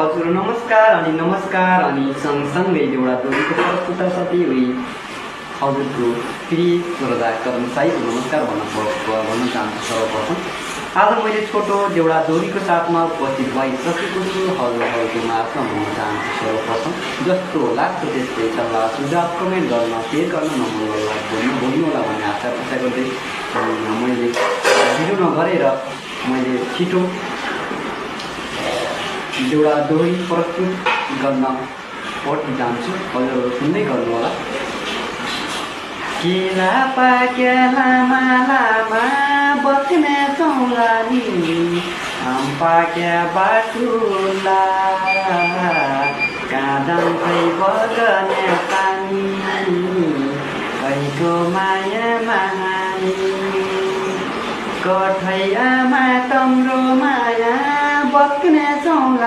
हजुर नमस्कार अनि सँगसँगै एउटा दोहोरीको प्रस्तुता साथै हजुरको फेरि श्रोता कर्मचारीको नमस्कार भन्न चाहन्छु। सर्वप्रथम आज मैले छोटो देउडा दोहोरीको साथमा उपस्थित भइसकेको छु। हजुरहरूको माझमा भन्न चाहन्छु सर्वप्रथम जस्तो लाग्छ त्यस्तै सल्लाह सुझाव कमेन्ट गर्न सेयर गर्न नभुल्नुहोला भन्ने आशा गर्दै मैले ढिलो नगरेर मैले छिटो देउडा दोहोरी प्रस्तुत गर्न पट्टि जान्छु। हजुरहरू सुन्दै गर्नुहोला। केला पाक्या लामा लामा बस्ने चौलानी आम पाक्या बाटुला कहाँ जान्छै बगने पानी कहीको माया महानी कठै आमा तम्रो माया बस्ने चौला